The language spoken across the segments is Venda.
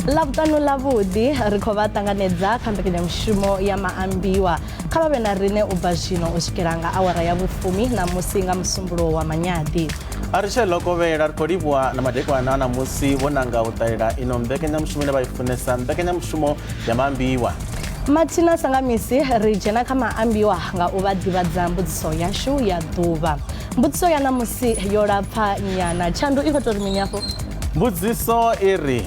Ḽavhuṱanu ḽavhuḓi ri khou vha ṱanganedza kha mbekanyamushumo ya maambiwa kha vha vhe na riṋe u bva zwino u swikela nga awara ya vhufumi ṋamusi nga Musumbuluwo wa Manyaḓi. A ri tshe ḽo kovhela ri khou livhuwa na madekwana a ṋamusi vho nanga u ṱalela ino mbekanyamushumo ine vha i funesa mbekanyamushumo ya maambiwa. Mathina Sangamisi ri dzhena kha maambiwa nga u vha ḓivhadza mbudziso yashu ya ḓuvha. Mbudziso ya ṋamusi yo lapfa nyana. Tshandu i khou tou ri mini afho? Mbudziso i ri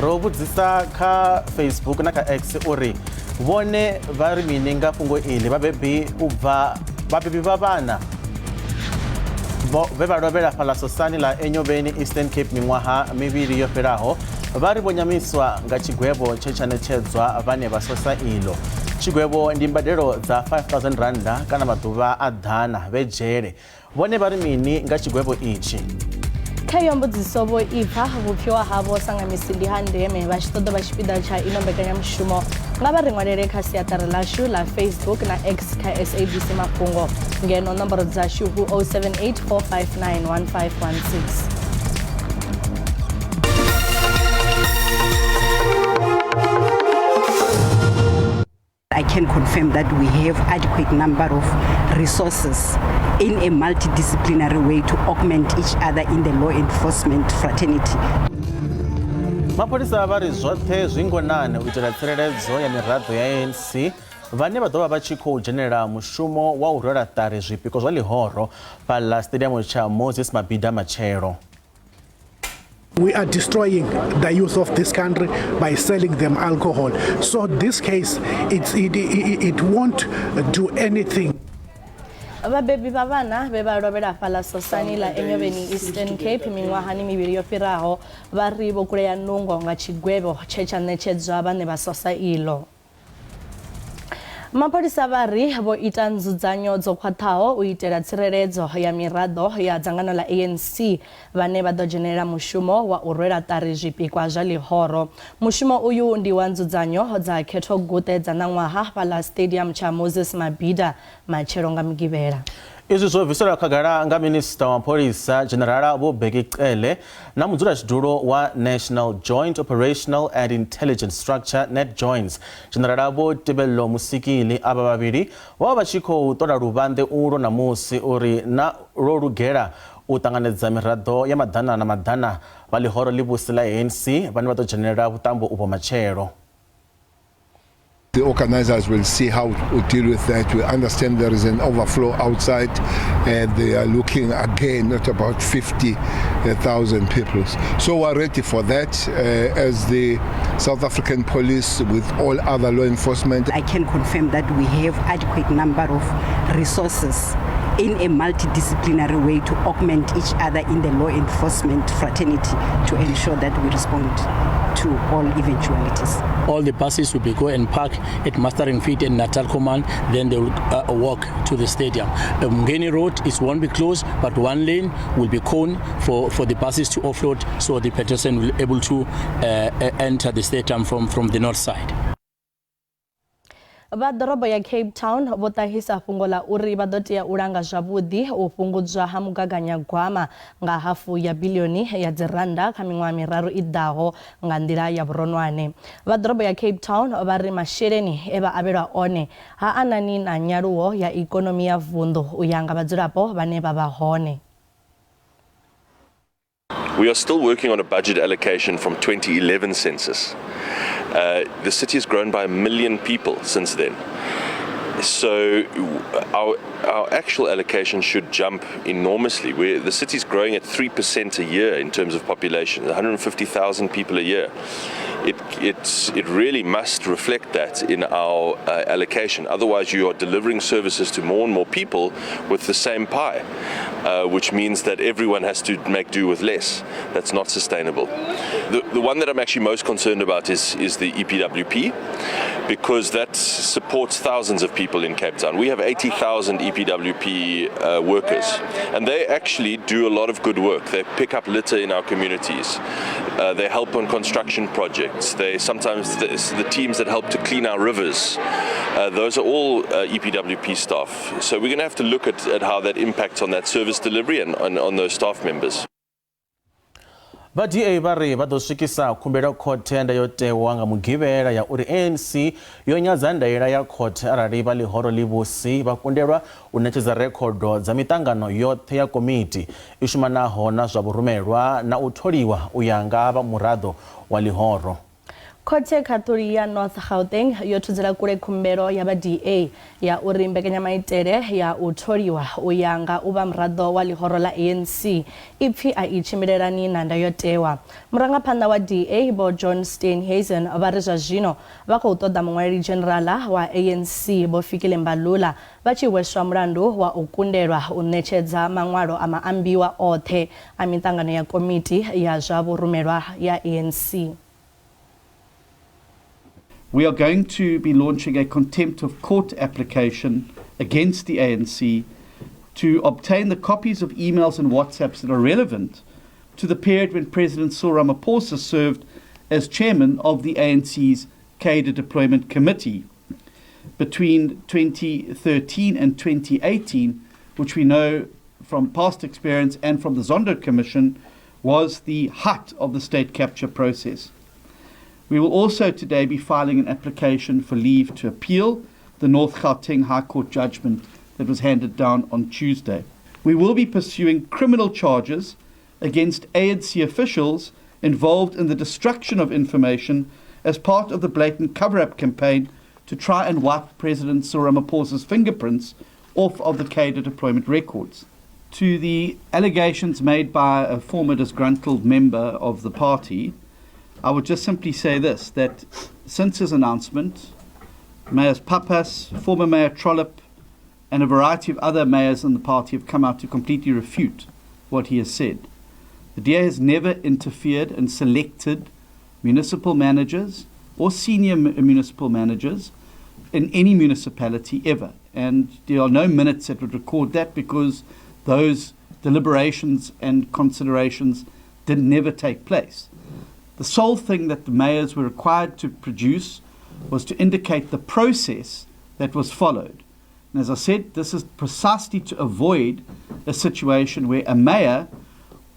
ro vhudzisa kha Facebook na kha X uri vhone vha ri mini nga fhungo iḽi vhabebi u bva vhabebi vha vhana vhe vha lovhela fhaḽa sosani ḽa Enyobeni Eastern Cape miṅwaha mivhili yo fhelaho vha ri vho nyamiswa nga tshigwevho tshe tsha ṋetshedzwa vhane vha sosa iḽo. Tshigwevho ndi mbadelo dza 5000 rannda kana maḓuvha a ḓana vhe dzhele. Vhone vha ri mini nga tshigwevho itshi? Kha iyo mbudziso vho ipfa vhupfiwa havho sa nga misi ndi ha ndeme vha tshi ṱoḓa vha tshipiḓa tsha ino mbekanyamushumo nga vha ri ṅwalele kha siaṱari ḽashu ḽa Facebook na X kha SABC Mafhungo ngeno nomboro dzashu hu 078 459 1516. I can confirm that we have adequate number of resources in a multidisciplinary way to augment each other in the law enforcement fraternity. Mapholisa vha ri zwoṱhe zwi ngonani u itela tsireledzo ya miraḓo ya ANC vhane vha ḓo vha vha tshi khou dzhenela mushumo wa u rwela ṱari zwipikwa zwa ḽihoro fhaḽa stadium tsha Moses Mabhida matshelo. We are destroying the youth of this country by selling them alcohol. So this case, it won't do anything. Vhabebi vha vhana vhe vha lovhela fhaḽa sosani ḽa Enyobeni Eastern Cape miṅwahani mivhili yo fhiraho vha ri vho kulea nungo nga tshigwevho tshe tsha ṋetshedzwa vhaṋe vha sosa iḽo. Mapholisa vha ri vho ita nzudzanyo dzo khwaṱhaho u itela tsireledzo ya miraḓo ya dzangano ḽa ANC vhane vha ḓo dzhenelela mushumo wa u rwela ṱari zwipikwa zwa ḽihoro. Mushumo uyu ndi wa nzudzanyo dza khethoguṱe dza ṋaṅwaha fhaḽa Stadium tsha Moses Mabhida matshelo nga Mugivhela. Izwi zwo bviselwa khagala nga Minisiṱa wa Mapholisa Dzhenerala Vho Bheki Cele na mudzulatshidulo wa National Joint Operational and Intelligence Structure, NatJoints, Dzhenerala Vho Tebello Mosikili. Avha vhavhili vho vha vha tshi khou ṱola luvhanḓe ulwo ṋamusi uri na lwo lugela u ṱanganedza miraḓo ya maḓana na maḓana vha ḽihoro ḽivhusi ḽa ANC vhane vha ḓo dzhenelela vhuṱambo uvho matshelo. The organizers will see how to deal with that. We understand there is an overflow outside, and they are looking again at about 50,000 people. So we're ready for that as the South African police with all other law enforcement. I can confirm that we have adequate number of resources in a multidisciplinary way to augment each other in the law enforcement fraternity to ensure that we respond to all eventualities. All the buses will be go and park at Mastering Feet and Natal Command, then they will walk to the stadium. Mngeni Road is won't be closed, but one lane will be cone for the buses to offload, so the pedestrian will be able to enter the stadium from the north side. Vha ḓorobo ya Cape Town vho ṱahisa fhungo ḽa uri vha ḓo tea u langa zwavhuḓi u fhungudzwa ha mugaganyagwama nga hafu ya biḽioni ya dzirannda kha miṅwaha miraru i ḓaho nga nḓila ya vhuronwane. Vha ḓorobo ya Cape Town vha ri masheleni e vha avhelwa one ha anani na nyaluwo ya ikonomi ya vunḓu u ya nga vhadzulapo vhane vha vha hone. We are still working on a budget allocation from 2011 census. The city has grown by 1 million people since then. So our actual allocation should jump enormously. The city's growing at 3% a year in terms of population, 150,000 people a year. It really must reflect that in our allocation. Otherwise, you are delivering services to more and more people with the same pie, which means that everyone has to make do with less. That's not sustainable. The one that I'm actually most concerned about is the EPWP, because that supports thousands of people in Cape Town. We have 80,000 EPWP workers, and they actually do a lot of good work. They pick up litter in our communities. They help on construction projects. They sometimes the teams that help to clean our rivers. Those are all EPWP staff. So we're going to have to look at how that impacts on that service delivery and on those staff members. Vha DA vha ri vha ḓo swikisa khumbelo khothe ya ndayotewa nga Mugivhela ya uri ANC yo nyadza ndaela ya khothe arali vha ḽihoro ḽivhusi vha kundelwa u ṋetshedza rekhodo dza miṱangano yoṱhe ya komiti i shumanaho na zwa vhurumelwa na u tholiwa u ya nga vha muraḓo wa ḽihoro. Khothe Khaṱuli ya North Gauteng yo thudzela kule khumbelo ya vha DA ya uri mbekanyamaitele ya u tholiwa u ya nga u vha muraḓo wa ḽihoro ḽa ANC i pfi a i tshimbilelani na ndayotewa. Murangaphanḓa wa DA Vho John Steenhuisen vha ri zwa zwino vha khou ṱoḓa muṅwaleli dzhenerala wa ANC Vho Fikile Mbalula vha tshi hweswa mulandu wa u kundelwa u ṋetshedza maṅwalo a maambiwa oṱhe a miṱangano ya komiti ya zwa vhurumelwa ya ANC. We are going to be launching a contempt of court application against the ANC to obtain the copies of emails and WhatsApps that are relevant to the period when President Cyril Ramaphosa served as chairman of the ANC's Cadre Deployment Committee between 2013 and 2018, which we know from past experience and from the Zondo Commission was the height of the state capture process. We will also today be filing an application for leave to appeal the North Gauteng High Court judgment that was handed down on Tuesday. We will be pursuing criminal charges against ANC officials involved in the destruction of information as part of the blatant cover-up campaign to try and wipe President Cyril Ramaphosa's fingerprints off of the cadre deployment records. To the allegations made by a former disgruntled member of the party, I would just simply say this, that since his announcement, Mayors Pappas, former Mayor Trollip, and a variety of other mayors in the party have come out to completely refute what he has said. The DA has never interfered and selected municipal managers or senior municipal managers in any municipality ever. And there are no minutes that would record that because those deliberations and considerations did never take place. The sole thing that the mayors were required to produce was to indicate the process that was followed. And as I said, this is precisely to avoid a situation where a mayor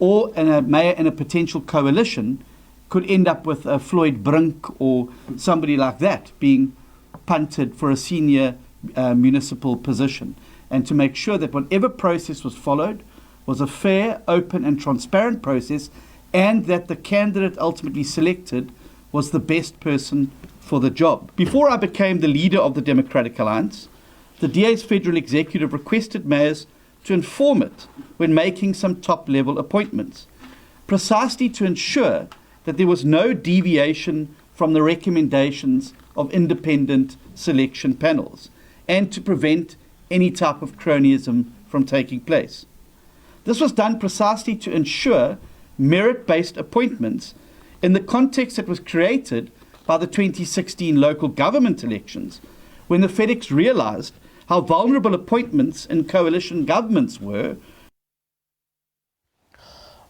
or a mayor in a potential coalition could end up with a Floyd Brink or somebody like that being punted for a senior municipal position. And to make sure that whatever process was followed was a fair, open and transparent process, and that the candidate ultimately selected was the best person for the job. Before I became the leader of the Democratic Alliance, the DA's federal executive requested mayors to inform it when making some top-level appointments, precisely to ensure that there was no deviation from the recommendations of independent selection panels and to prevent any type of cronyism from taking place. This was done precisely to ensure merit-based appointments in the context that was created by the 2016 local government elections, when the FedEx realized how vulnerable appointments in coalition governments were.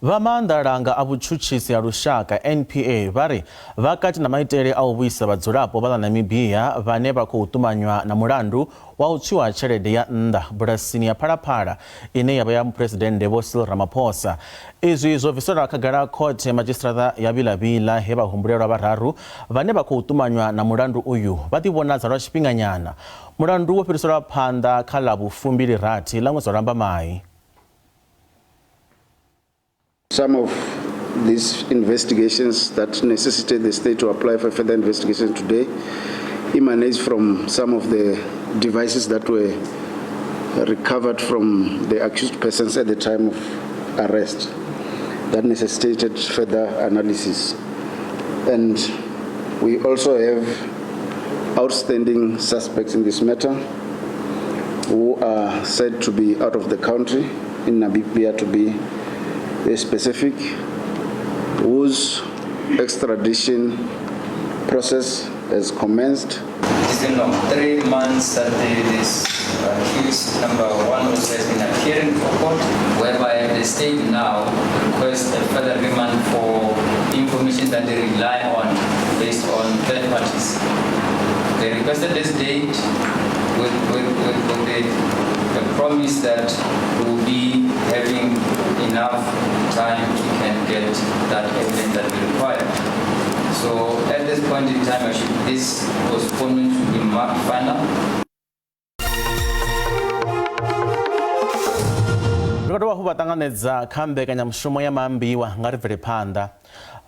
Vha maanḓalanga a vhutshutshisi ha lushaka NPA vha ri vha kati na maitele a u vhuisa vhadzulapo vha ḽa Namibia vhane vha khou ṱumanywa na mulandu wa u tswiwa tshelede ya nnḓa bulasini ya Phalaphala ine ya vha ya muphuresidennde Vho Cyril Ramaphosa. Izwi zwo bviselwa khagala khothe ya madzhisiṱiraṱa ya Vilavila he vhahumbulelwa vhararu vhane vha khou ṱumanywa na mulandu uyu vha ḓivhonadza lwa tshifhinganyana. Mulandu wo fhiriselwa phanḓa kha ḽa vhu26 ḽa ṅwedzi wa Lambamai. Some of these investigations that necessitate the state to apply for further investigation today emanates from some of the devices that were recovered from the accused persons at the time of arrest that necessitated further analysis. And we also have outstanding suspects in this matter who are said to be out of the country, in Namibia to be specific, whose extradition process has commenced. It's been 3 months that this accused number one also has been appearing for court, whereby the state now requests a further remand for information that they rely on based on third parties. They requested this date with the promise that we will be having enough time to can get that evidence that we require. So at this point in time, actually, this postponement should be marked final. Ri khou dovha hafhu vha ṱanganedza kha mbekanyamushumo ya maambiwa nga ri bvele phanḓa.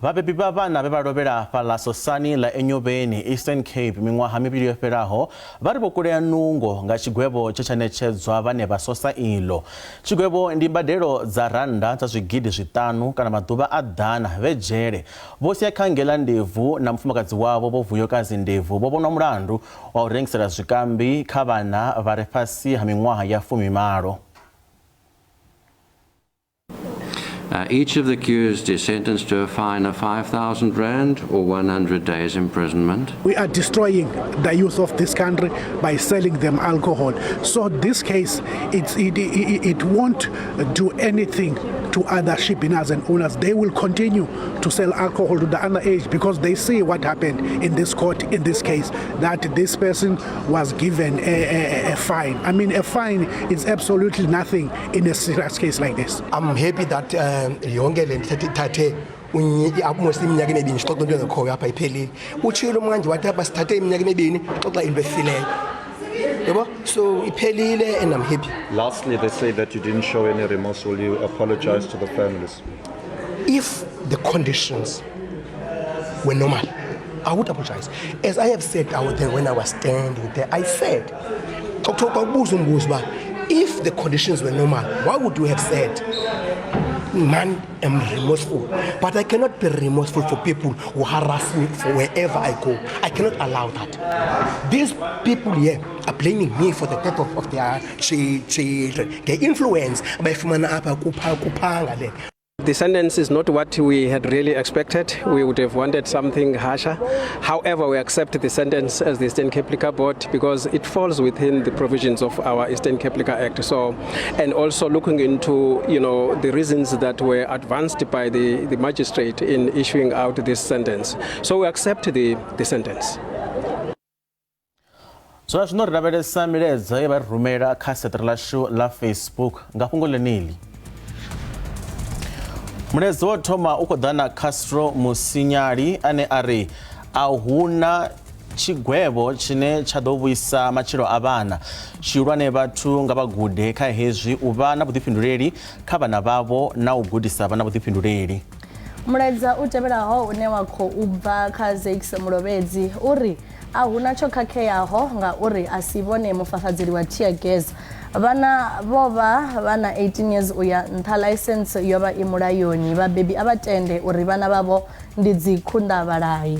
Vhabebi vha vhana vhe vha lovhela fhaḽa sosani ḽa Enyobeni, Eastern Cape miṅwaha mivhili yo fhelaho vha ri vho kulea nungo nga tshigwevho tshe tsha ṋetshedzwa vhane vha sosa iḽo. Tshigwevho ndi mbadelo dza rannda dza zwigidi zwiṱanu kana maḓuvha a ḓana vhe dzhele. Vho Siyakhangela Ndebvu na mufumakadzi wavho Vho Vuyokazi Ndebvu vho vhonwa mulandu wa u rengisela zwikambi kha vhana vha re fhasi ha miṅwaha ya fumimalo. Each of the accused is sentenced to a fine of 5,000 rand or 100 days imprisonment. We are destroying the youth of this country by selling them alcohol. So this case, it won't do anything to other shebeens and owners. They will continue to sell alcohol to the underage because they see what happened in this court, in this case, that this person was given a fine. I mean, a fine is absolutely nothing in a serious case like this. I'm happy that yonke le nto ithathe almost iminyaka emibini sixoxa into engekhoyo apha iphelile. Utshilo umanje wathi apha sithathe iminyaka emibini xoxa into efileyo. Yabo? So iphelile and I'm happy. Lastly, they say that you didn't show any remorse. Will you apologize to the families? If the conditions were normal, I would apologize. As I have said out there when I was standing there, I said, if the conditions were normal, why would you have said, man, I'm remorseful? But I cannot be remorseful for people who harass me for wherever I go. I cannot allow that. These people here are blaming me for the death of their children. The influence abayifumana apha kuphanga le. The sentence is not what we had really expected. We would have wanted something harsher. However, we accept the sentence as the Eastern Cape Liquor Board because it falls within the provisions of our Eastern Cape Liquor Act. So, and also looking into, the reasons that were advanced by the magistrate in issuing out this sentence. So we accept the sentence. Zwa zwino ri lavhelesa milaedza ye vha ri rumela kha seṱere ḽashu ḽa Facebook nga fhungo ḽeneḽi. Mulaedza wo thoma u khou ḓa na Castro Musinyali ane a ri a huna tshigwevho tshine tsha ḓo vhuisa matshilo a vhana. Tshihulwane vhathu nga vha gude kha hezwi u vha na vhuḓifhinduleli kha vhana vhavho na u gudisa vhana vhuḓifhinduleli. Mulaedza u tevhelaho une wa khou bva kha Zakes Mulovhedzi uri a huna tsho khakheaho ngauri a si vhone mufafadzeli wa tear gas. Vhana vho vha vha na 18 years u ya nṱha, ḽaisense yo vha i mulayoni. Vhabebi a vha tende uri vhana vhavho ndi dzi khunḓavhalayi.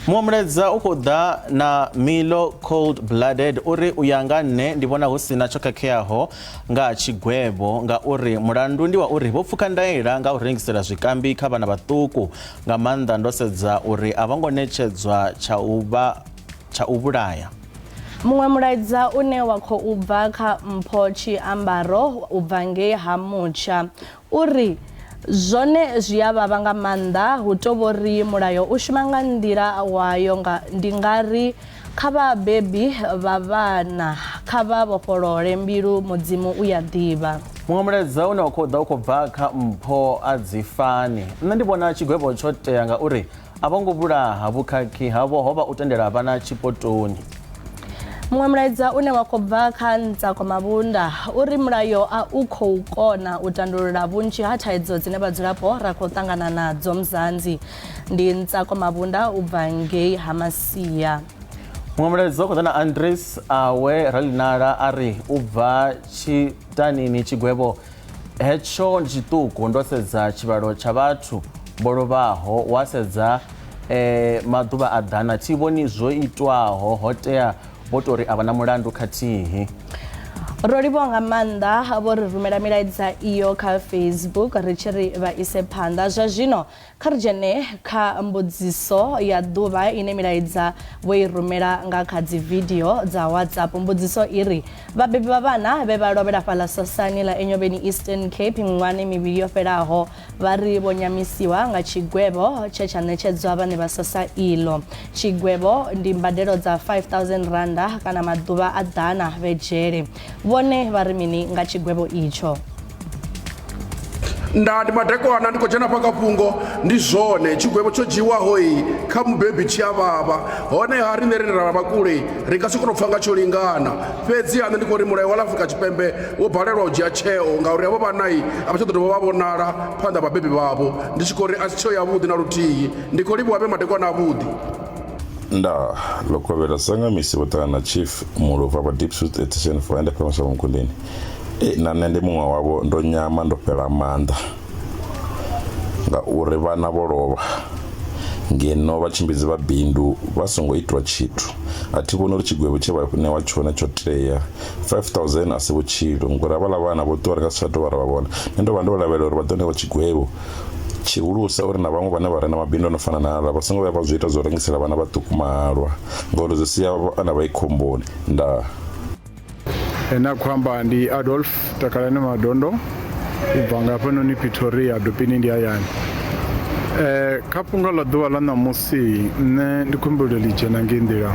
Muṅwe mulaedza u khou ḓa na Milo Cold Blooded uri u ya nga nṋe ndi vhona hu sina tsho khakheaho nga tshigwevho ngauri mulandu ndi wa uri vho pfuka ndaela nga u rengisela zwikambi kha vhana vhaṱuku, nga maanḓa ndo sedza uri a vho ngo ṋetshedzwa tsha u vhulaya. Muṅwe mulaedza une wa khou bva kha Mpho Tshiambaro u bva ngei ha Mutsha uri zwone zwi a vhavha nga maanḓa, hu to vhori mulayo u shuma nga nḓila wayo, nga ndi nga ri kha vhabebi vha vhana kha vha vhofholole mbilu, Mudzimu u ya ḓivha. Muṅwe mulaedza une wa khou ḓa u khou bva kha Mpho a dzi fani. Nṋe ndi vhona tshigwevho tsho tea ngauri a vho ngo vhulaha, vhukhakhi havho ho vha u tendela vhana tshipotoni. Muṅwe mulaedza une wa khou bva kha Ntsako Mabunda uri mulayo a u khou kona u tandulula vhunzhi ha thaidzo dzine vhadzulapo ra khou ṱangana nadzo Mzansi. Ndi Ntsako Mabunda u bva ngei ha Masia. Muṅwe mulaedza u khou ḓa na Andres Awe Ralinala a ri u bva tshitanini tshigwevho hetsho ndi tshiṱuku, ndo sedza tshivhalo tsha vhathu vho lovhaho, wa sedza maḓuvha a ḓana thi vhoni zwo itwaho, ho tea vho tori a vha na mulandu khathihi. Ro livhuwa nga maanḓa vho ri rumela milaedza iyo kha Facebook ri tshi ri vha ise phanḓa. Zwa zwino kha ri dzhene kha mbudziso ya ḓuvha ine milaedza vho i rumela nga kha dzi video dza WhatsApp. Mbudziso i ri vhabebi vha vhana vhe vha lovhela fhaḽa sosani ḽa Enyobeni Eastern Cape miṅwahani mivhili yo fhelaho vha ri vho nyamisiwa nga tshigwevho tshe tsha ṋetshedzwa vhane vha sosa iḽo. Tshigwevho ndi mbadelo dza 5000 randa kana maḓuvha a ḓana vhe dzhele. Vhone vha ri mini nga tshigwevho itsho? Ndaa ndi madekwana ndi khou dzhena fha kha fhungo ndi zwone tshigwevho tsho dzhiwaho i kha mubebi tshi a vhavha honeha riṋe rine ra vha kule ri nga si kone u pfa nga tsho lingana fhedziha nṋe ndi khou ri mulayo wa ḽa Afrika Tshipembe wo balelwa u dzhia tsheo ngauri havho vhanai a vha tsha ḓo dovha vha vhonala phanḓa ha vhabebi vhavho ndi tshi khou ri a si tsheo yavhuḓi na luthihi ndi khou livhuwa vhe madekwana avhuḓi. Ndaa. Ḽo kovhela sa nga misi vho ṱangana na Chief Mulova vha Diepsloot Extension 4 hanefha Mashavhamukundini. Ee, na nṋe ndi muṅwe wavho ndo nyama ndo fhela maanḓa ngauri vhana vho lovha ngeno vhatshimbidzi vha bindu vha songo itwa tshithu. A thi vhoni uri tshigwevho tshe vha ṋewa tshone tsho tea. 5000 a si vhutshilo ngori havhaḽa vhana vho ṱuwa ri nga si tsha dovha ra vha vhona. Nṋe ndo vha ndo lavhelela uri vha ḓo ṋewa tshigwevho tshihulusa uri na vhaṅwe vhane vha re na mabindu ano fana na aḽa vha songo vhuya vha zwi ita zwa u rengisela vhana vhaṱuku mahalwa ngauri zwi sia vhana vha i khomboni. Ndaa. Ene a khou amba ndi Adolf Takalani Madondo u bva nga hafhanoni Pretoria Dopini ndi hayani. Eh, kha fhungo ḽa ḓuvha ḽa ṋamusi nṋe ndi khou humbela ḽi dzhena ngei nḓila.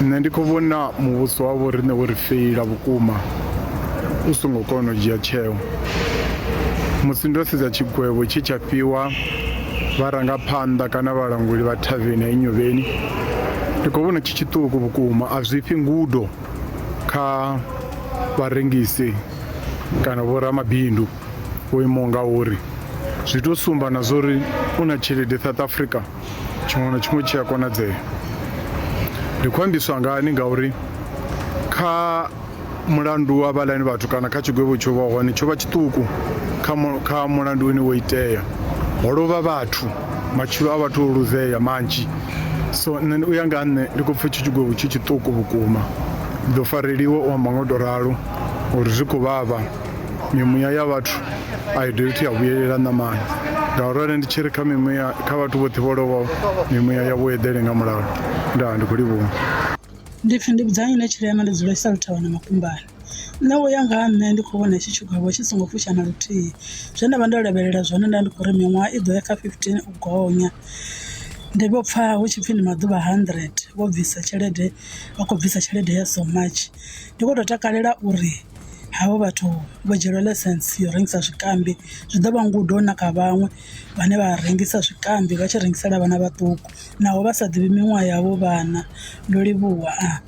Nṋe ndi khou vhona muvhuso wa vho riṋe wo ri feila vhukuma u songo kona u dzhia tsheo. Musi ndo sedza tshigwevho tshe tsha fhiwa vharangaphanḓa kana vhalanguli vha thaveni ya Inyovheni, ndi khou vhona tshi tshiṱuku vhukuma, a zwi fhi ngudo kha vharengisi kana vhoramabindu vho imaho nga uri. Zwi tou sumba na zwa uri u na tshelede South Africa tshiṅwe na tshiṅwe tshi a konadzea. Ndi khou ambiswa ngani ngauri kha mulandu wa vhalani vhathu kana kha tshigwevho tsho vha hone tsho vha tshiṱuku kha kha mulandu une wo itea ho lovha vhathu matshilo a vhathu o luzea manzhi so nṋe u ya nga nṋe ndi khou pfha tshi tshigwevho tshi tshiṱuku vhukuma ndi ḓo fareliwa u amba nga u tou ralo ngori zwi khou vhavha mimuya ya vhathu a i dovhi futhi ya vhuyelela ṋamani ngauralo ndi tshi ri kha mimuya kha vhathu vhoṱhe vho lovhaho mimuya yavho eḓele nga mulalo ndaa ndi khou livhuwa. Ndi pfhi ndi vhudzani nṋe Tshilema ndi dzula Saluthavhana Makumbane. Nṋe u ya nga ha nṋe ndi khou vhona hetshi tshigwevho tshi songo fusha na luthihi, zwe nda vha ndo lavhelela zwone nda ndi khou ri miṅwaha i ḓo ya kha 15 u gonya. Ndi vho pfha hu tshi pfhi ndi maḓuvha 100 vho bvisa tshelede vha khou bvisa tshelede ya so much. Ndi khou tou takalela uri havho vhathu vho dzhielwa ḽaisentse ya u rengisa zwikambi zwi ḓo vha ngudo na kha vhaṅwe vhane vha rengisa zwikambi vha tshi rengisela vhana vhaṱuku. Naho vha sa ḓivhi miṅwaha yavho vhana. Ndo livhuwa. A.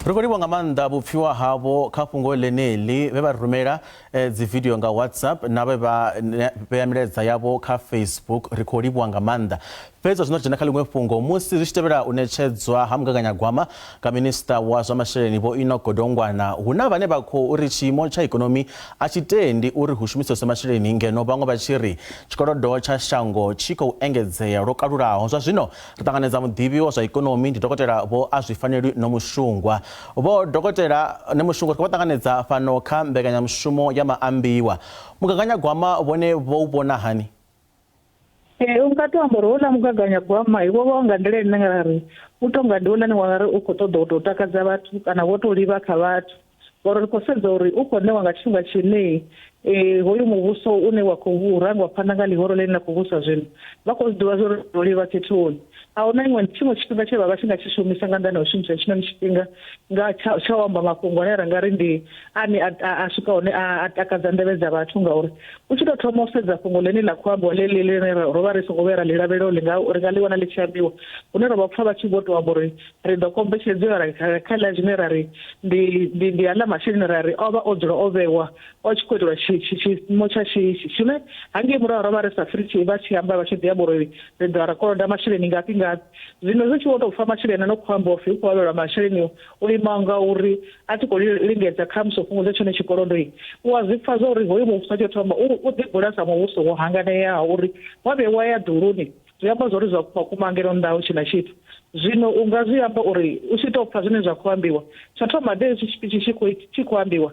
Ri khou livhuwa nga maanḓa vhupfiwa havho kha fhungo ḽeneḽi vhe vha ri rumela eh, dzividio nga WhatsApp na vhe vha vhea milaedza yavho kha Facebook. Ri khou livhuwa nga maanḓa. Fhedzi zwa zwino ri dzhena kha ḽiṅwe fhungo musi zwi tshi tevhela u ṋetshedzwa ha mugaganyagwama nga minisiṱa wa zwa masheleni Vho Enoch Godongwana, hu na vhane vha khou ri tshiimo tsha ikonomi a tshi tendi uri hu shumiseswe masheleni ngeno vhaṅwe vha tshi ri tshikolodo tsha shango tshi khou engedzea lwo kalulaho. Zwa zwino ri ṱanganedza muḓivhi wa zwa ikonomi ndi Dokotela Vho Azwifanelwi Nomushungwa. Vho Dokotela Nemushungwa ri khou vha ṱanganedza fhano kha mbekanyamushumo ya Maambiwa. Mugaganyagwama vhone vho u vhona hani? Ee, u nga to amba uri houḽa mugaganyagwama wo vha u nga nḓila ine ra ri u tonga ndi houḽani wa nga ri u khou ṱoḓa u tou takadza vhathu kana wo tou livha kha vhathu ngori ri khou sedza uri u khou ṋewa nga tshifhinga tshine hoyu muvhuso une wa khou rangiwa phanḓa nga ḽihoro ḽine ḽa khou vhusa zwino vha khou zwi ḓivha zwa uri ro livha khethoni. A huna iṅwe tshiṅwe tshifhinga tshe vha vha tshi nga tshi shumisa nga nnḓani ha u shumisa hetshinoni tshifhinga nga tsha tsha u amba mafhungo ane ra nga ri ndi ane a swika hune a takadza nḓevhe dza vhathu ngauri U tshi tou thoma u sedza fhungo ḽine ḽa khou ambiwa ḽeḽi ḽine ro vha ri songo vhuya ra ḽi lavhelela uri ri nga ḽi wana ḽi tshi ambiwa, hune ra vha pfa vha tshi vho tou amba uri ri ḓo kombetshedziwa ra kha ḽa zwine ra ri ndi ndi ndi aḽa masheleni ra ri o vha o dzula o vhewa o tshi khou itelwa tshiimo tsha shishi tshine hangei murahu ro vha ri sa pfi vha tshi amba vha tshi ḓi amba uri ri ḓo ra koloda masheleni ngafhi ngafhi. Zwino zwi tshi vho tou pfa masheleni a no khou ambiwa upfhi hu khou avhelwa masheleni o imaho nga uri a tshi khou lingedza khamusi u fhungudza tshone tshikolodo, u a zwi pfa zwa uri hoyu muvhuso a tshi thoma u u ḓibula sa muvhuso wo hanganeaho uri wa vhuya wa ya ḓuluni zwi amba zwa uri zwa vhukuma kuma ngeno nnḓa hu tshi na tshithu. Zwino u nga zwi amba uri u tshi tou pfa zwine zwa khou ambiwa, tsha thoma ndi hezwi tshipitshi tshi khou tshi khou ambiwa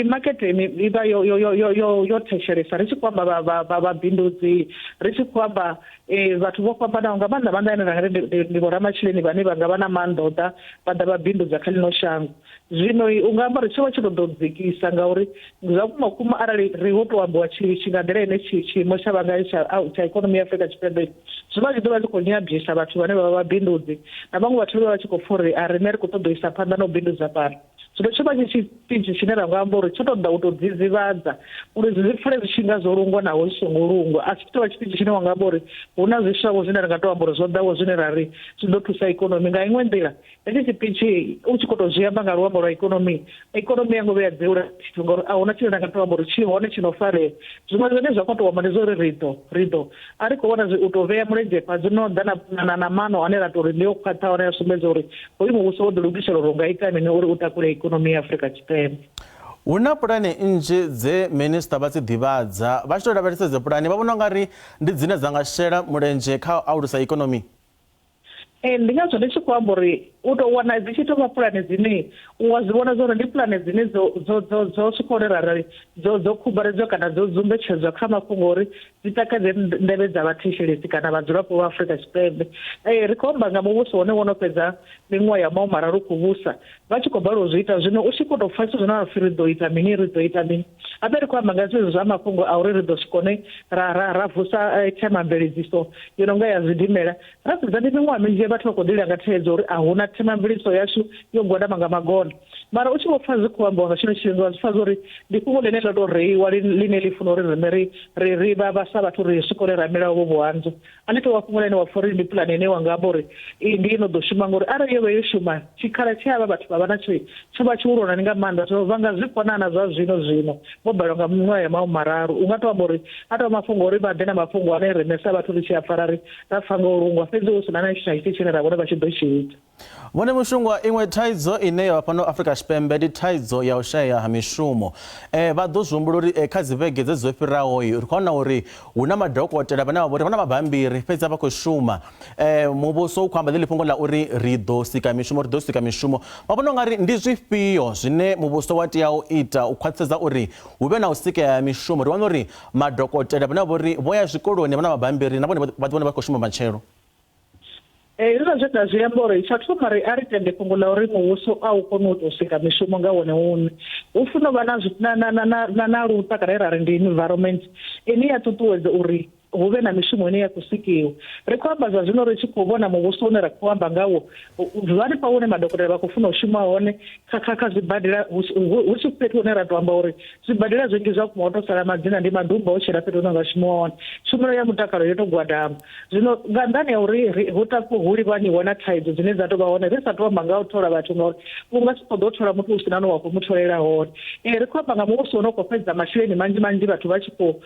makete i vha yo yo yo yo yo thetshelesa ri tshi khou amba vha vha vhabindudzi ri tshi khou amba Ee, vhathu vho fhambanaho nga maanḓa maanḓa ane ra nga ri ndi vhoramasheleni vhane vha nga vha na maanḓa o ḓa vha ḓa vha bindudza kha ḽino shango. Zwino u nga amba uri tsho vha tshi ṱoḓa u dzikisa ngauri zwa vhukuma kuma arali ri ho tou ambiwa tshi nga nḓila ine tshiimo tsha vha ngayo tsha tsha ikonomi ya Afrika Tshipembe zwi vha zwi ḓo vha zwi khou nyabwisa vhathu vhane vha vha vhabindudzi na vhaṅwe vhathu vha vha tshi khou pfha uri a riṋe ri khou ṱoḓa u isa phanḓa na u bindudza fhano. Zwino tsho vha tshi tshipitshi tshine ra nga amba uri tsho tou ḓa u tou dzidzivhadza uri zwi pfale zwi tshi nga zwo lungwa naho zwi songo lungwa. A si tou vha tshipitshi tshine wa nga amba uri hu na zwiswa-vho zwine ra nga tou amba uri zwo ḓa-vho zwine ra ri zwi ḓo thusa ikonomi. Nga iṅwe nḓila, hetshi tshipitshi u tshi khou tou zwi amba nga luambo lwa ikonomi, ikonomi a yo ngo vhuya ya dzeula tshithu ngauri a hu na tshine ra nga tou amba uri tshi hone tshi no farea. Zwiṅwe zwine zwa khou tou amba ndi zwa uri ri ḓo, ri ḓo. A ri khou vhona zwi u tou vhea mulenzhe fhasi no ḓa na, na, na maano ane ra tou ri ndi o khwaṱhaho ane a sumbedza uri hoyu muvhuso wo ḓilugisela uri u nga ita mini uri u takule ikonomi ya Afrika Tshipembe. Hu na pulane nnzhi dze minisṱa vha dzi ḓivhadza. Vha tshi tou lavhelesa idzo pulane, vha vhona u nga ri ndi dzine dza nga shela mulenzhe kha u alusa ikonomi? Ee, ndi ngazwo ndi tshi khou amba uri u tou wana dzi tshi tou vha pulane dzine u wa zwi vhona zwa uri ndi pulane dzine dzo dzo dzo dzo swika hune ra ri dzo dzo khubaredzwa kana dzo dzumbetshedzwa kha mafhungo uri dzi takadze nḓevhe dza vhathetshelesi kana vhadzulapo vha Afrika Tshipembe. Ee, ri khou amba nga muvhuso wone wo no fhedza miṅwaha ya mahumararu u khou vhusa vha tshi khou balelwa u zwi ita zwino u tshi khou tou pfa zwithu zwine wa pfhi ri ḓo ita mini ri ḓo ita mini habe ri khou amba nga zwezwi zwa mafhungo a uri ri ḓo si kone ra ra ra vusa eh, themamveledziso yo no nga ya zwidimela ra sedza ndi miṅwaha minzhi vhathu vha khou ḓi langa thaidzo uri a huna themamveledziso yashu yo gwadama nga magona mara u tshi vho pfa zwi khou ambiwa nga tshino tshifhinga wa zwi pfa zwa uri ndi fhungo ḽine ḽo tou reiwa ḽine ḽi funa uri riṋe ri ri ri vha vha sa vhathu ri swike hune ra mela uvho vhuhanzo A ḽi tou vha fhungo ḽine wa pfa uri ndi pulane ine wa nga amba uri iyi ndi i no ḓo shuma ngori arali yo vha yo shuma tshikhala tshe havha vhathu vha vha natsho tsho vha tshihulwanani nga maanḓa. Zwino vha nga zwi kona na zwa zwino zwino vho balelwa nga miṅwaha ya mahumararu. U nga tou amba uri a tou vha mafhungo a uri vha ḓe na mafhungo ane riṋe sa vhathu ri tshi a pfa ra ri ra pfa nga u lungwa fhedzi hu si na na tshithu na tshithihi tshine ra vhona vha tshi ḓo tshi ita. Vhone Mushungwa, iṅwe thaidzo ine ya vha fhano Afrika Tshipembe ndi thaidzo ya u shayea ha mishumo. E, vha ḓo zwi humbula uri e, kha dzi vhege dze dzo fhiraho ri khou wana uri hu na madokotela vhane vha vha uri vha na mabambiri fhedzi a vha khou shuma. E, muvhuso u khou amba ḽeḽi fhungo ḽa uri ri ḓo sika mishumo, ri ḓo sika mishumo. Vha vhona u nga ri ndi zwifhio zwine muvhuso wa tea u ita u khwaṱhisedza uri hu vhe na u sikea ha mishumo? Ri wana uri madokotela vhane vha vha uri vho ya zwikoloni vha na mabambiri na vhone vha ḓi wane vha khou shuma matshelo. Ee, hezwiḽa zwe nda zwi amba uri tsha thoma ri a ri tende fhungo ḽa uri muvhuso a u koni u tou sika mishumo nga wone uṋe. Hu funa u vha na na na na na na luṱa kana ra ri ndi environment ine ya ṱuṱuwedza uri hu vhe na mishumo ine ya khou sikiwa. Ri khou amba zwa zwino ri tshi khou vhona muvhuso une ra khou amba ngawo hanefha hune madokotela vha khou funa u shuma hone kha kha kha zwibadela hu si fhethu hune ra tou amba uri zwibadela zwinzhi zwa vhukuma ho tou sala madzina ndi madumba o tshila fhethu hune nga shumiwa hone. Tshumelo ya mutakalo yo tou gwadama. Zwino nga nnḓani ha uri ri hu takuwe hu livhaniwe na thaidzo dzine dza tou vha hone ri sa tou amba nga u thola vhathu ngauri u nga si ṱoḓe u thola muthu u si na hune wa khou mu tholela hone. Ee ri khou amba nga muvhuso une u khou fhedza masheleni manzhi manzhi vhathu vha tshi khou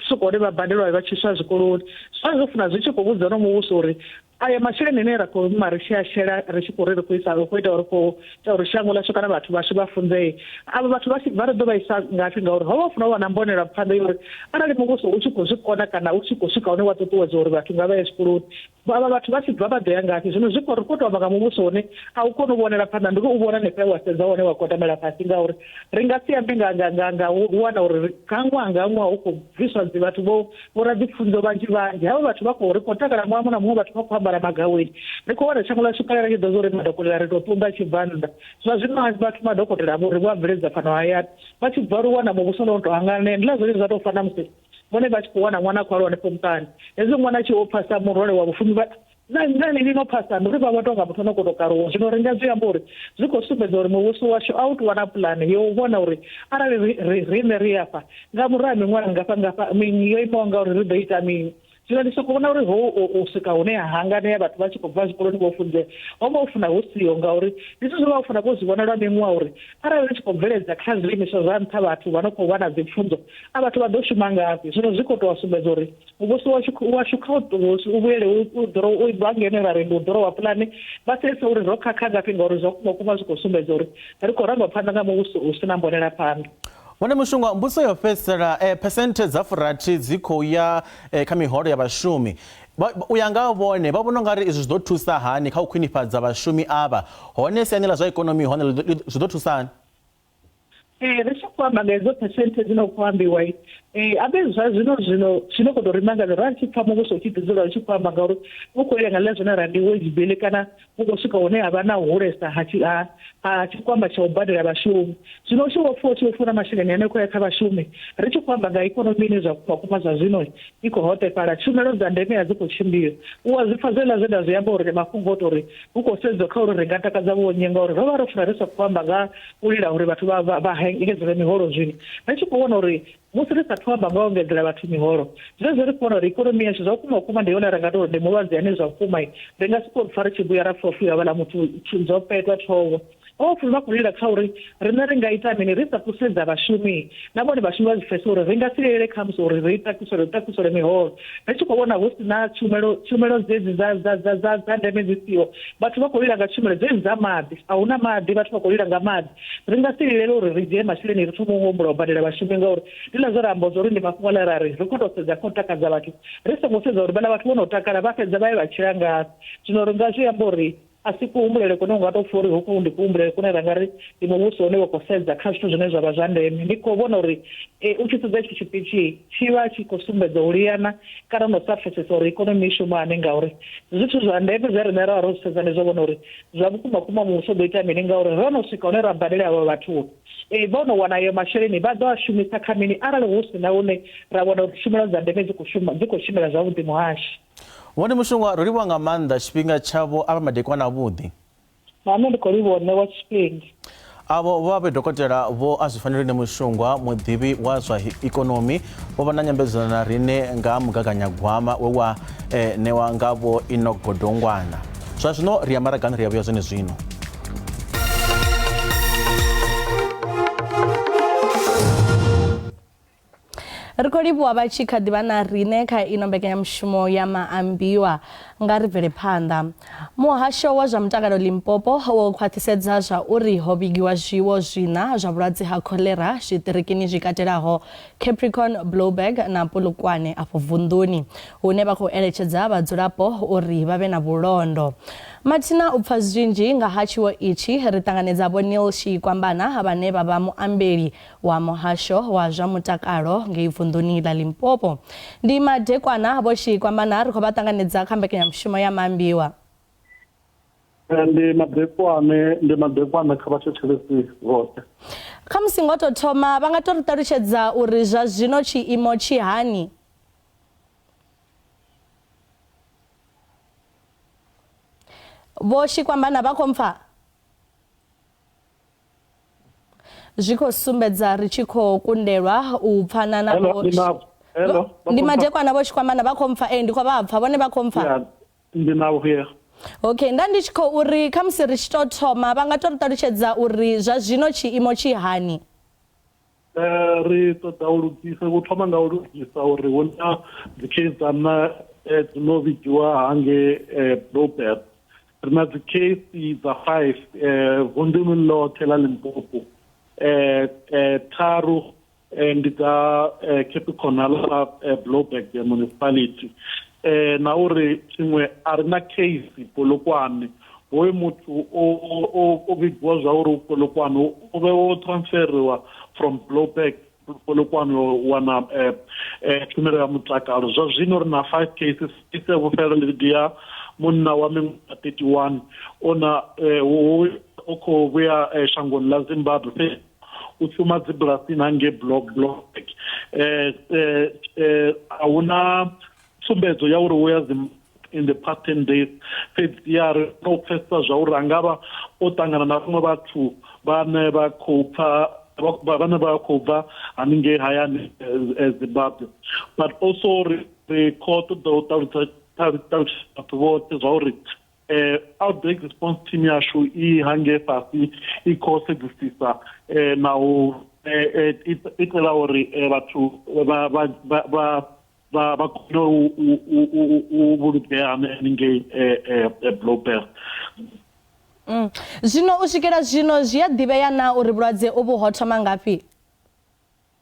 swika hune vha badelwa vha tshi iswa zwikoloni. Zwa zwo funa zwi tshi khou vhudza no muvhuso uri aya masheleni ane ra khou ima ri tshi a shela ri tshi khou ri ri khou isa ri khou ita uri khou ita uri shango ḽashu kana vhathu vhashu vha funzee avho vhathu vha tshi bva ri ḓo vha isa ngafhi ngauri ho vha hu funa u vha na mbonela phanḓa ya uri arali muvhuso u tshi khou zwi kona kana u tshi khou swika hune wa ṱuṱuwedza uri vhathu nga vha ye zwikoloni avha vhathu vha tshi bva vha ḓo ya ngafhi zwino zwi khou ri khou tou amba nga muvhuso une a u koni u vhonela phanḓa ndi uri u vhona hanefha wa sedza hone wa kotamela fhasi ngauri ri nga si ambe nga nga nga nga u wana uri nga ṅwaha nga ṅwaha hu khou bviswa dzi vhathu vho vhoradzipfunzo vhanzhi vhanzhi havha vhathu vha khou ri khou takala ṅwaha muṅwe na muṅwe vhathu vha khou ambara magaweni ri khou wana shango ḽashu kale ri tshi ḓo zwa uri madokotela ri tou ṱunḓa tshi bva nnḓa zwa zwino vhathu madokotela vho ri vho a bveledza fhano hayani vha tshi bva ri wana muvhuso no tou hanganea ndi ḽa zwone zwa tou fana musi vhone vha tshi khou wana ṅwana a khou aluwa hanefho muṱani hezwi ṅwana a tshi o phasa murole wa vhufumi Na nṋe lini no phasa ndi uri vha vho tonga muthu ano khou tou karuwa. Zwino ri nga zwi amba uri zwi khou sumbedza uri muvhuso washu a u tou vha na pulane yo u vhona uri arali ri, ri, riṋe ri afha nga murahu ha miṅwaha ngafha ngafha yo imaho nga uri ri ḓo ita mini. Zwino ndi sokou vhona uri ho u swika hune ha hanganea vhathu vha tshi khou bva zwikoloni vho funzea ho vha hu funa hu siho ngauri ndi zwithu zwe vha funa vho zwi vhona lwa miṅwaha uri arali ri tshi khou bveledza kha zwiimiswa zwa nṱha vhathu vha no khou wana dzipfunzo a vhathu vha ḓo shuma ngafhi. Zwino zwi khou tou sumbedza uri Muvhuso washu washu kha u vhuyele u ḓoro u bva ngeno ra ri ndi u ḓorowa pulane vha sedzese uri ro khakha ngafhi ngauri zwa vhukuma kuma zwi khou sumbedza uri ri khou rangwa phanḓa nga muvhuso u si na mbonela phanḓa. Vhone Mushungwa, mbudziso ya u fhedzisela, eh, phesenthe dza furathi dzi khou ya eh, kha miholo ya vhashumi. Vha, u ya nga vhone, vha vhona u nga ri izwi zwi ḓo thusa hani kha u khwinifhadza vhashumi avha? Hone siani ḽa zwa ikonomi hone zwi ḓo thusa hani? Ee, ri tshi khou amba nga hedzo phesenthe dzi no khou ambiwa, Ee, a fhedzi zwa zwino zwino tshi no khou tou ri mangadza ra tshi pfa muvhuso u tshi ḓi dzula u tshi khou amba ngauri u khou ila nga ḽa zwine ra ndi wage bill kana hu khou swika hune ha vha na u hulesa ha tshi ha ha tshikwama tsha u badela vhashumi. Zwino u tshi vho pfa u tshi vho funa masheleni ane khou ya kha vhashumi ri tshi khou amba nga ikonomi ine zwa vhukuma kuma zwa zwino i khou hoṱefhala, tshumelo dza ndeme a dzi khou tshimbila. U a zwi pfa zweḽa zwe nda zwi amba uri ndi mafhungo o tou ri hu khou sedziwa kha uri ri nga takadza vhonnyi ngauri ro vha ro funa ri sa khou amba nga u lila uri vhathu vha vha engedzelwe miholo zwino ri tshi khou vhona uri musi ri sathu amba nga u engedzela vhathu miholo zwezwo ri khou vhona uri ikonomi yashu zwa vhukuma vhukuma ndi yone ra nga tou ndi mulwadze ane zwa vhukuma ri nga sokou pfa ri tshi vhuya ra pfa upfhi havhaḽa muthu dzo petwa ṱhoho vho vha khou lila kha uri riṋe ri nga ita mini ri sa thusedza vhashumi na vhone vhashumi vha zwi pfesesa uri ri nga si lilele khamusi uri ri takusele takusele miholo ri tshi khou vhona hu si na tshumelo tshumelo dzedzi dza dza dza dza dza ndeme dzi siho vhathu vha khou lila nga tshumelo dzedzi dza maḓi a hu na maḓi vhathu vha khou lila nga maḓi ri nga si lilele uri ri dzhie masheleni ri thome u humbula u badela vhashumi ngauri ndi ḽa zwe ra amba zwa uri ndi mafhungo ane ra ri ri khou tou sedza kha u takadza vhathu ri songo sedza uri vhaḽa vhathu vho no takala vha fhedza vha ye vha tshila ngafhi zwino ri nga zwi amba uri A si kuhumbulele kune u nga tou pfa uri hoku ndi kuhumbulele kune ra nga ri ndi muvhuso une wa khou sedza kha zwithu zwine zwa vha zwa ndeme. Ndi khou vhona uri u tshi sedza itsho tshipitshi tshi vha tshi khou sumbedza u liana kana na u sa pfesesa uri ikonomi i shuma hani ngauri zwithu zwa ndeme zwe riṋe ra vha ro zwi sedza ndi zwo vhona uri zwa vhukuma kuma muvhuso u ḓo ita mini ngauri ro no swika hune ra badela avho vhathu vho no wana ayo masheleni vha ḓo a shumisa kha mini arali hu si na hune ra wana uri tshumelo dza ndeme dzi khou shuma dzi khou tshimbila zwavhuḓi muhashi. Vho Mushungwa, ro livhuwa nga maanḓa tshifhinga tshavho a vha madekwana avhuḓi. Na nṋe ndi khou livhuwa u ṋewa tshifhinga. Avho vho vha vhe Dokotela Vho Azwifanelwi Nemushungwa, muḓivhi wa zwa ikonomi, vho vha na nyambedzano na riṋe nga mugaganyagwama we wa ṋewa nga Vho Enoch Godongwana. Zwa zwino ri ya maragani ri ya vhuya zwenezwino. Ri khou livhuwa vha tshi kha ḓi vha na riṋe kha ino mbekanyamushumo ya maambiwa. Nga ri bvele phanḓa. Muhasho wa zwa mutakalo Limpopo wo khwaṱhisedza zwa uri ho vhigiwa zwiwo zwiṋa zwa vhulwadze ha khoḽera zwiṱirikini zwi katelaho Capricorn, Blouberg na Polokwane afho vunḓuni, hune vha khou eletshedza vhadzulapo uri vha vhe na vhulondo. Mathina u pfa zwinzhi nga ha tshiwo itshi, ri ṱanganedza Vho Neil Shikwambana vhane vha vha muambeli wa muhasho wa zwa mutakalo ngei vunḓuni ḽa Limpopo. Ndi madekwana Vho Shikwambana ri khou vha ṱanganedza kha mbekanyamushumo ya Maambiwa. Ndi madekwane, ndi madekwana kha vhathetshelesi vhoṱhe. Khamusi ngo tou thoma vha nga tou ri ṱalutshedza uri zwa zwino tshiimo tshi hani? Vho Shikwambana vha khou mpfa? Zwi khou sumbedza ri tshi khou kundelwa u pfana na Hello, ndi na Hello, vha ndi khou mpfa? madekwana Vho Shikwambana vha khou mpfa? Ee, ndi khou vha pfa. Vhone vha khou mpfa? Ya, ndi na vhuya. Okay, nda ndi tshi khou uri khamusi ri tshi tou thoma vha nga tou ri ṱalutshedza uri zwa zwino tshiimo tshi hani? Ri ṱoḓa u lugisa u thoma nga u lugisa uri hu na dzi case dza nna dzi no vhigiwa hangei Blouberg. Ri na dzi case dza 5 vunḓuni ḽoṱhe ḽa Limpopo. Tharu ndi dza Capricorn ḽa Blouberg municipality. Na uri tshiṅwe a ri na case Polokwane Hoyu muthu o o o vhigiwa zwa uri u Polokwane o vhe o transferiwa from Blouberg Polokwane u wana eh, eh, tshumelo ya mutakalo. Zwa zwino ri na 5 cases ise vhufhelo ndi ya munna wa miṅwaha 31 o na eh, o khou vhuya eh, shangoni ḽa Zimbabwe fhedzi u shuma dzibulasini hangei Blouberg. Eh, eh, eh, a huna tsumbedzo ya uri wo ya Zimbabwe in the past 10 days fhedziha ri kona u pfesesa zwa uri a nga vha o ṱangana na vhaṅwe vhathu vhane vha khou pfa vhane vha khou bva haningei hayani Zimbabwe but also ri ri khou ṱoḓa u ṱalutshedza vhathu vhoṱhe zwa uri outbreak response team yashu i hangei fhasi i khou sedzisisa na u itela uri vhathu vha vha vha vha vha kone u vhulungea haningei Blouberg. Zwino u swikela zwino zwi a ḓivhea naa uri vhulwadze uvhu ho thoma ngafhi?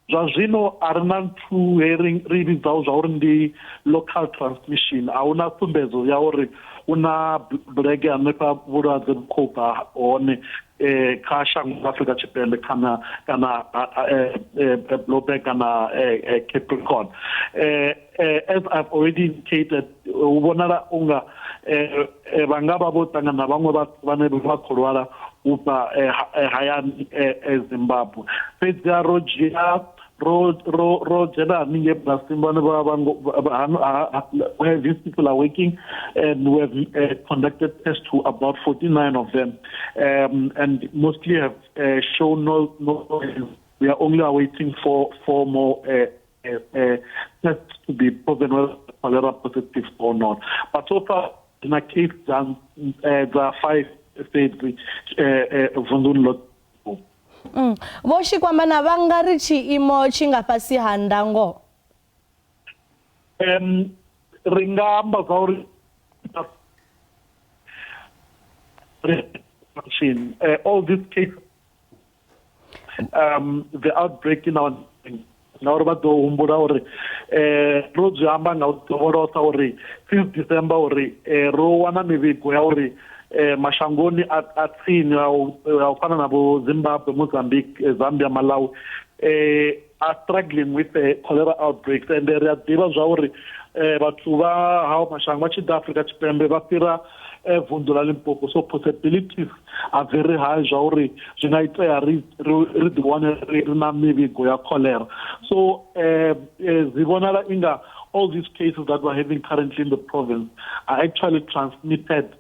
Zwa zwino a ri na nthu he ri ri vhidzaho zwa uri ndi local transmission, a huna sumbedzo ya uri hu na bulege hanefha vhulwadze vhu khou bva hone kha shango ḽa Afrika Tshipembe kana kana Blouberg kana Capricorn. As I've already indicated, hu vhonala unga vha nga vha vho ṱangana na vhaṅwe vhathu vhane vha khou lwala u bva hayani Zimbabwe. Fhedziha ro dzhia ro ro ro dzhena haningei bulasini vhane vha vha where these people are working and we have conducted tests to about 49 of them and mostly have shown no no we are only awaiting for four more tests to be proven whether cholera positive or not. But so far na case dza dza 5 fhedzi vunḓuni ḽo. Vho Shikwambana vha nga ri tshiimo tshi nga fhasi ha ndango? Ri nga amba zwa uri all these cases the outbreak in our ngauri vha ḓo humbula uri ro zwi amba nga u dovholosa uri since December uri ro wana mivhigo ya uri mashangoni a tsini a u fana na vho Zimbabwe, Mozambique, Zambia, Malawi are struggling with cholera outbreaks and ri a ḓivha zwa uri vhathu vha hao mashango vha tshi ḓa Afrika Tshipembe vha fhira vunḓu ḽa Limpopo, so possibilities are very high zwa uri zwi nga itea ri ri ḓi wane ri na mivhigo ya cholera. So zwi vhonala inga all these cases that we're having currently in the province are actually transmitted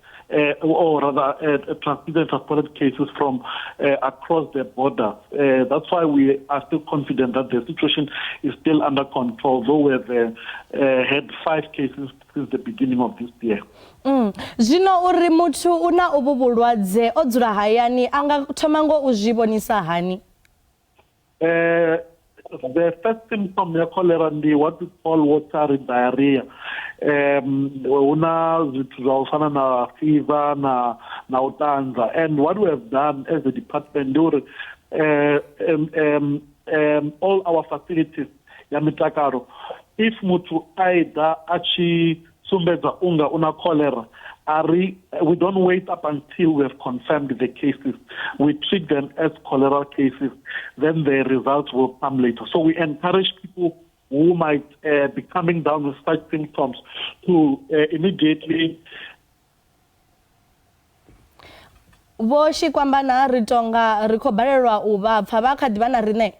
or rather transmitted and transported cases from across the border. That's why we are still confident that the situation is still under control, though we have had 5 cases since the beginning of this year. Zwino uri muthu u na uvhu vhulwadze o dzula hayani a nga thoma ngo u zwi vhonisa hani? The first symptom ya cholera ndi what we call watery diarrhea. Hu na zwithu zwa u fana na fever na u ṱanza. And what we have done as a department ndi uri all our facilities ya mitakalo, if muthu a ḓa a tshi sumbedza unga una cholera, we don't wait up until we have confirmed the cases. We treat them as cholera cases, then the results will come later. So we encourage people who might be coming down with such symptoms to immediately. Vho Shikwambana ri tonga ri khou balelwa u vha pfa, vha kha ḓivha na riṋe?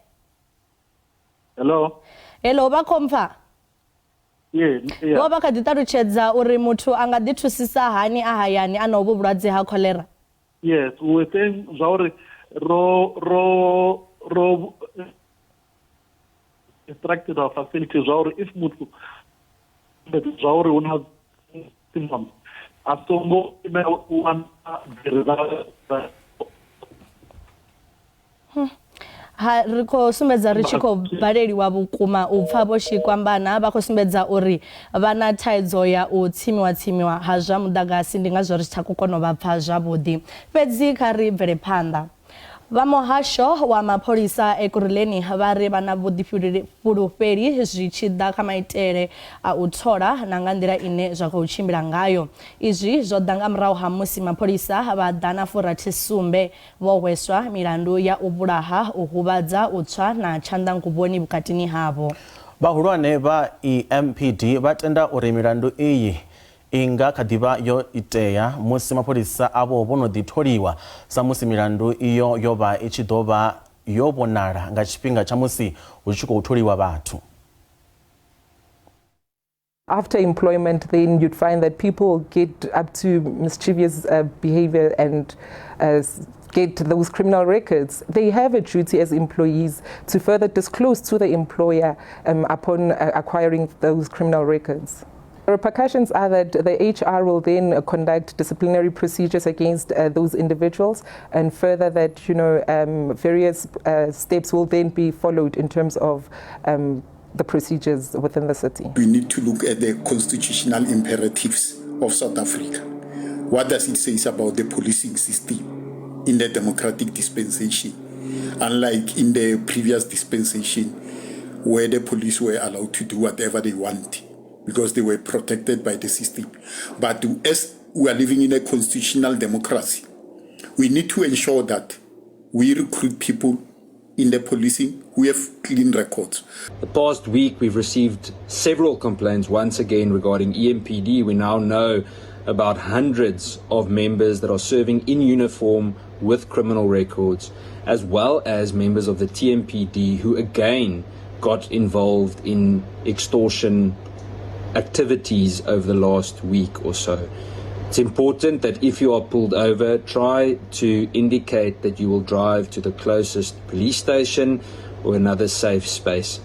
Hello. Hello, vha khou mpfa? Yeah. Vho vha kha ḓi ṱalutshedza uri muthu a nga ḓi thusisa hani a hayani a na uvhu vhulwadze ha cholera? Yes, we were saying zwa uri ro ro ro instructed our facilities zwa uri if muthu zwa uri hu na symptoms a songo imela u wana dzi results. Ha ri khou sumbedza ri tshi khou baleliwa vhukuma u pfa Vho Shikwambana vha khou sumbedza uri vha na thaidzo ya u tsimiwa tsimiwa ha zwa muḓagasi, ndi ngazwo ri tshi tsha khou kona u vha pfa zwavhuḓi. Fhedzi kha ri bvele phanḓa. Vha muhasho wa mapholisa Ekurhuleni vha ri vha na vhuḓifhulufheli zwi tshi ḓa kha maitele a u thola na nga nḓila ine zwa khou tshimbila ngayo. Izwi zwo ḓa nga murahu ha musi mapholisa vha 167 vho hweswa milandu ya u vhulaha, u huvhadza, u tswa na tshanḓanguvhoni vhukatini havho. Vhahulwane vha EMPD vha tenda uri milandu iyi i nga kha ḓi vha yo itea musi mapholisa avho vho no ḓi tholiwa, sa musi milandu iyo yo vha i tshi ḓo vha yo vhonala nga tshifhinga tsha musi hu tshi khou tholiwa vhathu. After employment, then you'd find that people get up to mischievous behavior and get those criminal records. They have a duty as employees to further disclose to the employer upon acquiring those criminal records. The repercussions are that the HR will then conduct disciplinary procedures against those individuals, and further that, you know, various steps will then be followed in terms of the procedures within the city. We need to look at the constitutional imperatives of South Africa. What does it say about the policing system in the democratic dispensation? Unlike in the previous dispensation, where the police were allowed to do whatever they want because they were protected by the system. But as we are living in a constitutional democracy, we need to ensure that we recruit people in the policing who have clean records. The past week, we've received several complaints once again regarding EMPD. We now know about hundreds of members that are serving in uniform with criminal records, as well as members of the TMPD who again got involved in extortion activities over the last week or so. It's important that if you are pulled over, try to indicate that you will drive to the closest police station or another safe space.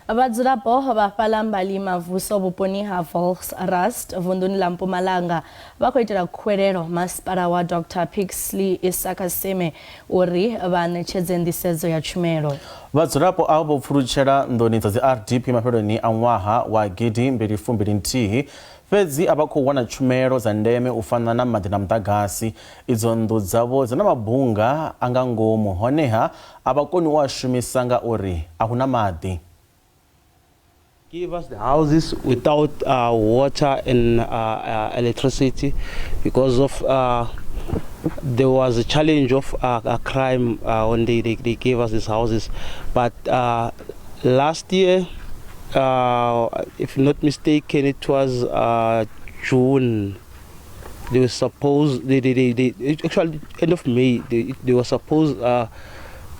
Vhadzulapo vha fhaḽa Mbali Mavuso vhuponi ha Volksrust vunḓuni ḽa Mpumalanga vha khou itela khuwelelo masipala wa Dr Pixley Isaka Seme uri vha ṋetshedze nḓisedzo ya tshumelo. Vhadzulapo avho vho pfulutshela nḓuni dza dzi RDP mafheloni a ṅwaha wa 2021, fhedzi a vha khou wana tshumelo dza ndeme u fana na maḓi na muḓagasi. Idzo nnḓu dzavho dzi na mabunga a nga ngomu, honeha a vha koni u a shumisa ngauri a hu na maḓi. Give us the houses without water and electricity because of there was a challenge of a crime when they gave us these houses. But last year, if not mistaken, it was June. They were supposed, they actually end of May, they were supposed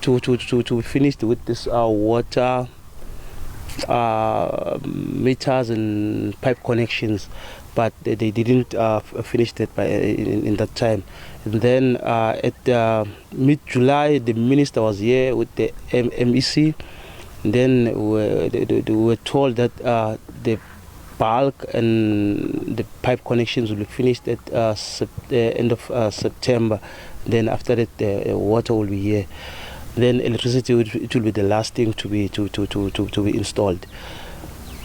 to finish with this water meters and pipe connections, but they didn't finish that by in that time. And then at mid-July, the minister was here with the MEC. And then we were told that the bulk and the pipe connections will be finished at the end of September. Then after that, the water will be here. Then electricity it will be the last thing to be to be installed.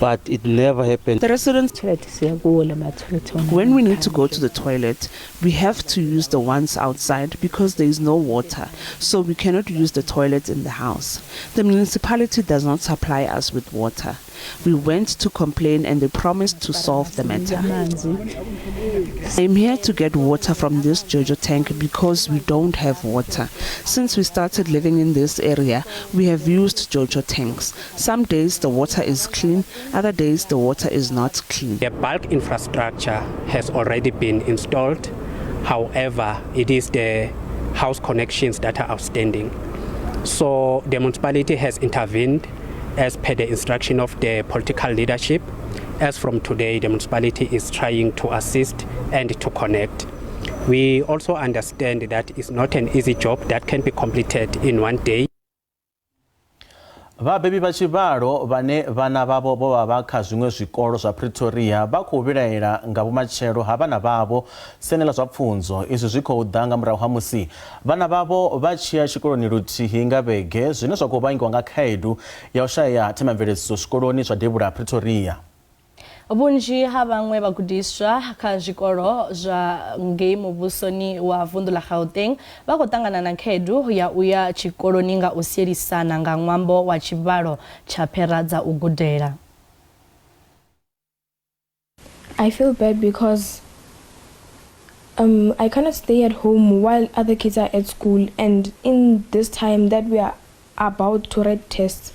But it never happened. The residents, when we need to go to the toilet, we have to use the ones outside because there is no water, so we cannot use the toilet in the house. The municipality does not supply us with water. We went to complain and they promised to solve the matter. I'm here to get water from this Jojo tank because we don't have water. Since we started living in this area, we have used Jojo tanks. Some days the water is clean, other days the water is not clean. The bulk infrastructure has already been installed. However, it is the house connections that are outstanding. So the municipality has intervened as per the instruction of the political leadership. As from today, the municipality is trying to assist and to connect. We also understand that it's not an easy job that can be completed in one day. Vhabebi vha tshivhalo vhane vhana vhavho vho vha vha kha zwiṅwe zwikolo zwa Pretoria vha khou vhilaela nga vhumatshelo ha vhana vhavho siani ḽa zwa pfunzo. Izwi zwi khou ḓa nga murahu ha musi vhana vhavho vha tshi ya tshikoloni luthihi nga vhege, zwine zwa khou vhangiwa nga khaedu ya u shaya themamveledziso zwikoloni zwa devhula Pretoria. Vhunzhi ha vhaṅwe vhagudiswa kha zwikolo zwa ngei muvhusoni wa vunḓu ḽa Gauteng vha khou ṱangana na khaedu ya u ya tshikoloni nga u sielisana nga ṅwambo wa tshivhalo tsha phera dza u gudela. I feel bad because I cannot stay at home while other kids are at school, and in this time that we are about to write tests,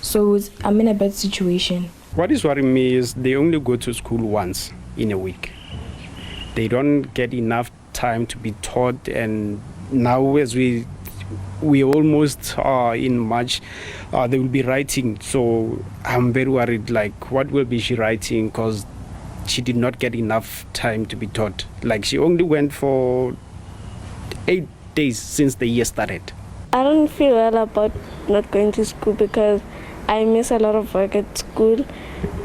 so I'm in a bad situation. What is worrying me is they only go to school once in a week. They don't get enough time to be taught, and now as we almost are in March, they will be writing. So I'm very worried, like, what will be she writing? Because she did not get enough time to be taught. Like, she only went for 8 days since the year started. I don't feel well about not going to school because I miss a lot of work at school,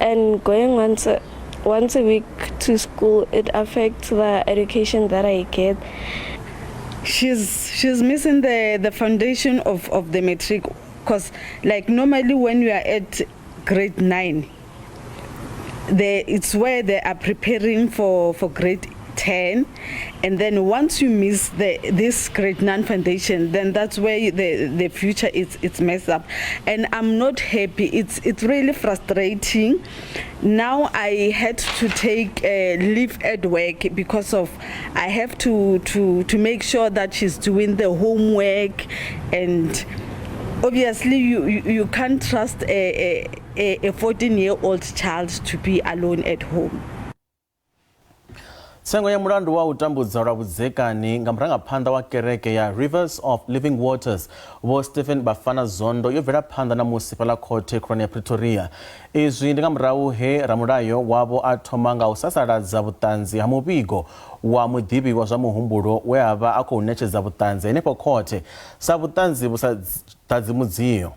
and going once a week to school, it affects the education that I get. She's missing the foundation of the matric, because like normally when you are at grade 9, it's where they are preparing for grade 10, and then once you miss this grade 9 foundation, then that's where the future is, it's messed up. And I'm not happy. It's really frustrating. Now I had to take a leave at work because of I have to make sure that she's doing the homework, and obviously you can't trust a 14-year-old child to be alone at home. Tsengo ya mulandu wa u tambudza lwa vhudzekani nga murangaphanḓa wa kereke ya Rivers of Living Waters Vho Stephen Bafana Zondo yo bvela phanḓa na musi fhaḽa khothe khulwane ya Pretoria. Izwi ndi nga murahu he ramulayo wavho a thoma nga u sasaladza vhuṱanzi ha muvhigo wa muḓivhi wa zwa muhumbulo we a vha a khou ṋetshedza vhuṱanzi henefho khothe sa vhuṱanzi vhu sa ḓadzi mudzio.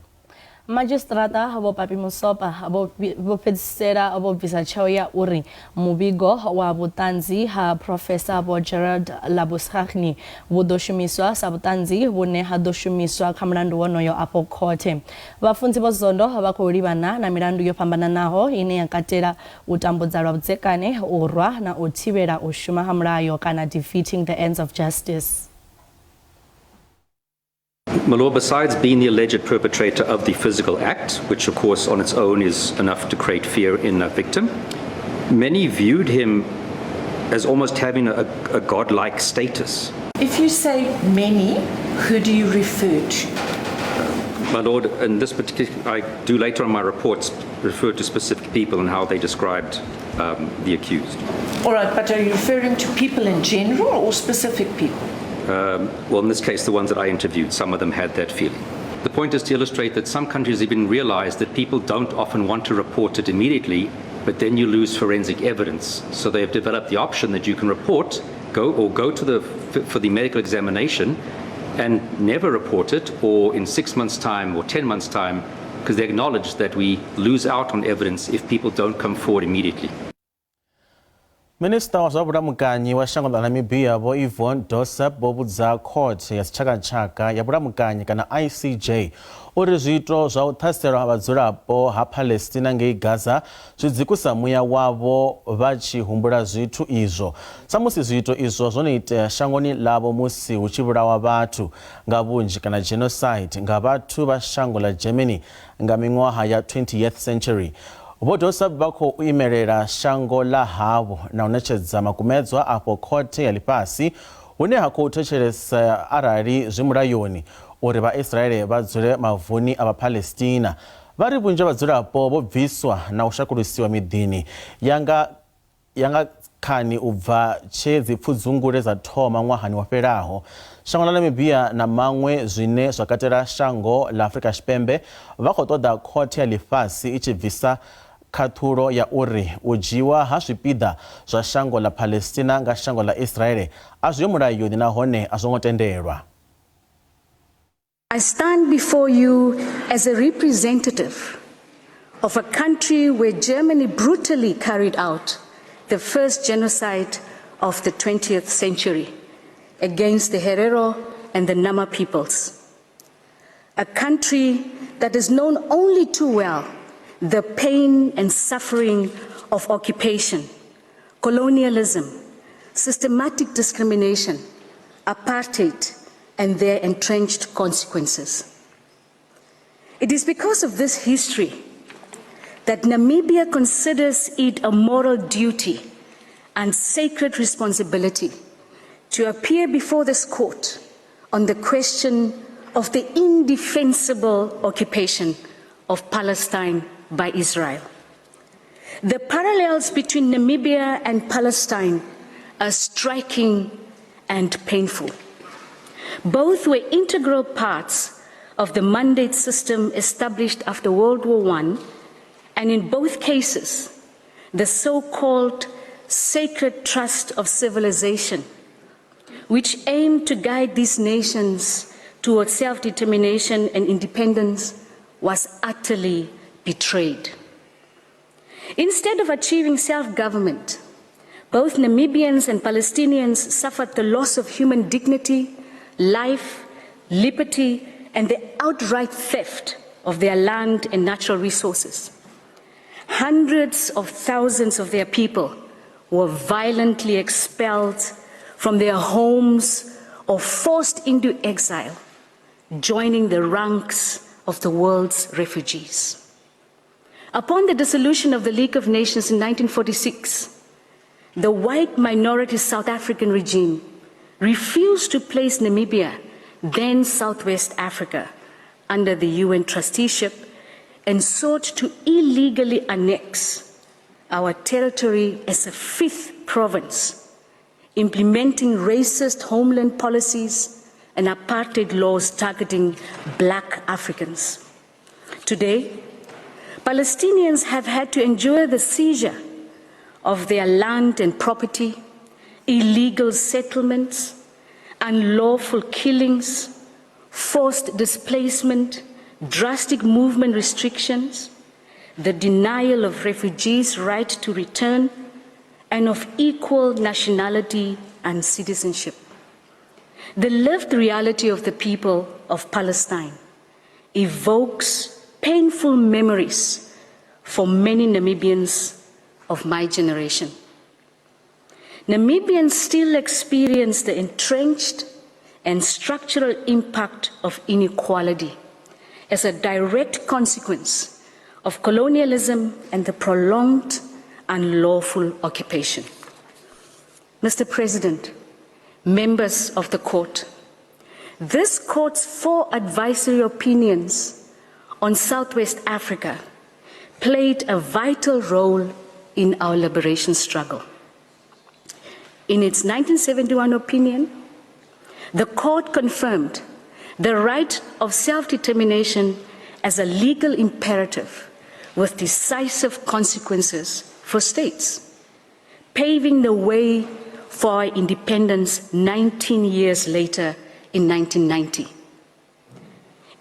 Magistrata Vho Papi Musopa vho fhedzisela vho bvisa tsheo ya uri muvhigo wa vhuṱanzi ha Professor Vho Gerald Labuschagne vhu ḓo shumiswa sa vhuṱanzi vhune ha ḓo shumiswa kha mulandu wonoyo afho khothe. Vhafunzi Vho Zondo vha khou livhana na milandu yo fhambananaho ine ya katela u tambudza lwa vhudzekani, u rwa na u thivhela u shuma ha mulayo kana defeating the ends of justice. My lord, besides being the alleged perpetrator of the physical act, which of course on its own is enough to create fear in a victim, many viewed him as almost having a godlike status. If you say many, who do you refer to? My lord, in this particular, I do later on my reports refer to specific people and how they described the accused. All right, but are you referring to people in general or specific people? Well, in this case, the ones that I interviewed, some of them had that feeling. The point is to illustrate that some countries even realize that people don't often want to report it immediately, but then you lose forensic evidence. So they have developed the option that you can report, go to for the medical examination and never report it, or in 6 months' time or 10 months' time, because they acknowledge that we lose out on evidence if people don't come forward immediately. Minister wa zwa vhulamukanyi wa shango ḽa Namibia Vho Yvonne Dausab vho vhudza khothe ya dzitshakatshaka ya vhulamukanyi kana ICJ uri zwiito zwa u ṱhaselwa ha vhadzulapo ha Palestina ngei Gaza zwi dzikusa muya wavho vha tshi humbula zwithu izwo, sa musi zwiito izwo zwo no itea shangoni ḽavho musi hu tshi vhulawa vhathu nga vhunzhi kana genocide nga vhathu vha shango ḽa Germany nga miṅwaha ya 20th century. Vho Dausab vha khou imelela shango ḽa havho na u ṋetshedza makumedzwa afho khothe ya ḽifhasi hune ha khou thetshelesa arali zwi mulayoni uri Vhaisraele vha dzule mavuni a Vhapalestina. Vha ri vhunzhi ha vhadzulapo vho bviswa na u shakulusiwa miḓini ya nga khani u bva tshe dzipfudzungule dza thoma ṅwahani wo fhelaho. Shango ḽa Namibia na maṅwe zwine zwa katela shango ḽa Afrika Tshipembe vha khou ṱoḓa khothe ya ḽifhasi i tshi bvisa khaṱhulo ya uri u dzhiwa ha zwipiḓa zwa shango ḽa Palestina nga shango ḽa Israele a zwiho mulayoni nahone a zwo ngo tendelwa. I stand before you as a representative of a country where Germany brutally carried out the first genocide of the 20th century against the Herero and the Nama peoples. A country that is known only too well the pain and suffering of occupation, colonialism, systematic discrimination, apartheid, and their entrenched consequences. It is because of this history that Namibia considers it a moral duty and sacred responsibility to appear before this court on the question of the indefensible occupation of Palestine by Israel. The parallels between Namibia and Palestine are striking and painful. Both were integral parts of the mandate system established after World War I, and in both cases, the so-called sacred trust of civilization, which aimed to guide these nations towards self-determination and independence, was utterly betrayed. Instead of achieving self-government, both Namibians and Palestinians suffered the loss of human dignity, life, liberty, and the outright theft of their land and natural resources. Hundreds of thousands of their people were violently expelled from their homes or forced into exile, joining the ranks of the world's refugees. Upon the dissolution of the League of Nations in 1946, the white minority South African regime refused to place Namibia, then Southwest Africa, under the UN trusteeship and sought to illegally annex our territory as a fifth province, implementing racist homeland policies and apartheid laws targeting black Africans. Today, Palestinians have had to endure the seizure of their land and property, illegal settlements, unlawful killings, forced displacement, drastic movement restrictions, the denial of refugees' right to return, and of equal nationality and citizenship. The lived reality of the people of Palestine evokes painful memories for many Namibians of my generation. Namibians still experience the entrenched and structural impact of inequality as a direct consequence of colonialism and the prolonged unlawful occupation. Mr. President, members of the court, this court's four advisory opinions on Southwest Africa played a vital role in our liberation struggle. In its 1971 opinion, the court confirmed the right of self determination as a legal imperative with decisive consequences for states, paving the way for our independence 19 years later in 1990.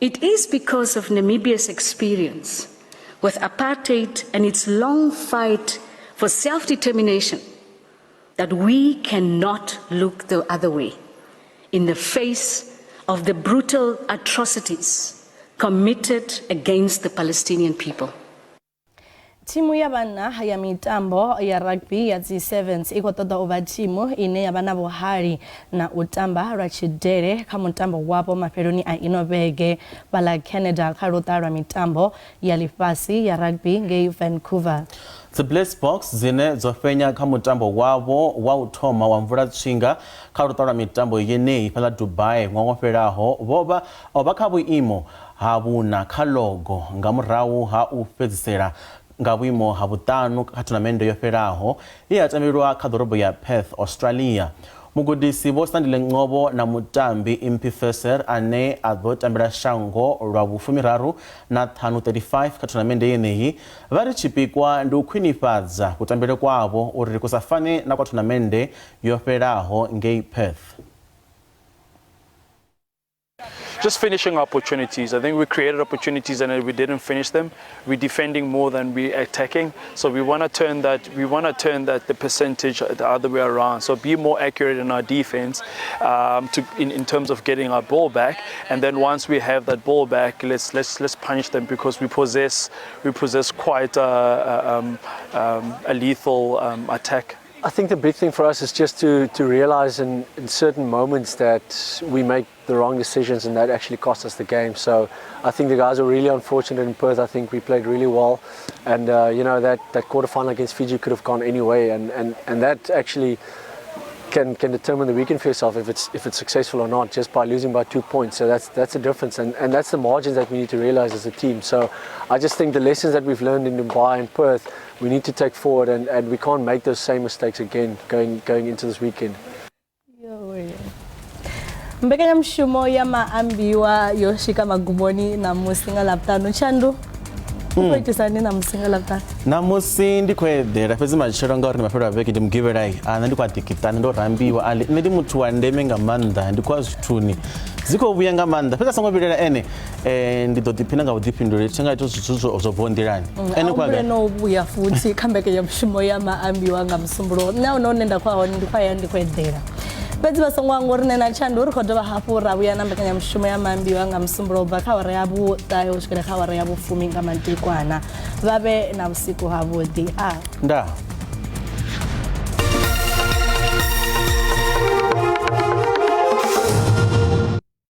It is because of Namibia's experience with apartheid and its long fight for self determination that we cannot look the other way in the face of the brutal atrocities committed against the Palestinian people. Thimu ya vhanna ya mitambo ya rugby ya dzi sevens i khou ṱoḓa u vha thimu ine ya vha na vhuhali na u tamba lwa tshidele kha mutambo wavho mafheloni a ino vhege fhaḽa Canada kha luṱa lwa mitambo ya ḽifhasi ya rugby ngei Vancouver. Dzi Blitzboks dzine dzo fhenya kha mutambo wavho wa u thoma wa mvula tswinga kha luṱa lwa mitambo yeneyi fhaḽa Dubai ṅwaha wo fhelaho vho vha vha kha vhuimo ha vhuṋa kha ḽogo nga murahu ha u fhedzisela nga vhuimo ha vhuṱanu kha thonamennde yo fhelaho ye ya tambelwa kha ḓorobo ya Perth, Australia. Mugudisi Vho Sandile Ngcobo na mutambi Impi Visser ane a ḓo tambela shango lwa vhufumiraru na ṱhanu 35 kha thonamennde yeneyi vha ri tshipikwa ndi u khwinifhadza kutambele kwavho uri ku sa fane na kwa thonamennde yo fhelaho ngei Perth. Just finishing opportunities. I think we created opportunities and we didn't finish them. We're defending more than we're attacking. So we want to turn that. We want to turn that the percentage the other way around. So be more accurate in our defense to in, in terms of getting our ball back. And then once we have that ball back, let's let's let's punish them because we possess we possess quite a, a, a lethal attack. I think the big thing for us is just to, to realize in, in certain moments that we make the wrong decisions and that actually cost us the game. So I think the guys were really unfortunate in Perth. I think we played really well. And, you know, that, that quarterfinal against Fiji could have gone any way. And, and, and that actually can, can determine the weekend for yourself if it's, if it's successful or not just by losing by two points. So that's, that's a difference. And, and that's the margins that we need to realize as a team. So I just think the lessons that we've learned in Dubai and Perth, we need to take forward and, and we can't make those same mistakes again going, going into this weekend. Mbekanyamushumo ya maambiwa yo swika magumoni ṋamusi nga Ḽavhuṱanu. Tshandu, u khou itisa hani ṋamusi nga Ḽavhuṱanu? Ṋamusi ndi khou eḓela fhedzi matshelo ngauri ndi mafhelo a vhege ndi mugivhelai a nṋe ndi khou a ḓikiṱa nṋe ndo rambiwa ali nṋe ndi muthu wa ndeme nga maanḓa ndi khou a zwithuni dzi khou vhuya nga maanḓa fhedzi a songo vhilela ene eh, ndi ḓo ḓiphina nga vhuḓifhinduleli thi nga ita zwithu zwo zwo bvaho nḓilani ene khou a no vhuya futhi kha mbekanyamushumo ya maambiwa nga musumbulowo nṋe ahuna hune nda khou ya hone ndi khou ya ndi khou eḓela fhedzi vha songo hangwa uri nṋe na tshandu ri khou dovha hafhu ra vhuya na mbekanyamushumo ya maambiwa nga musumbulowo u bva kha awara ya vhuṱahe u swikela kha awara ya vhufumi nga madekwana vha vhe na vhusiku havhuḓi a ndaa.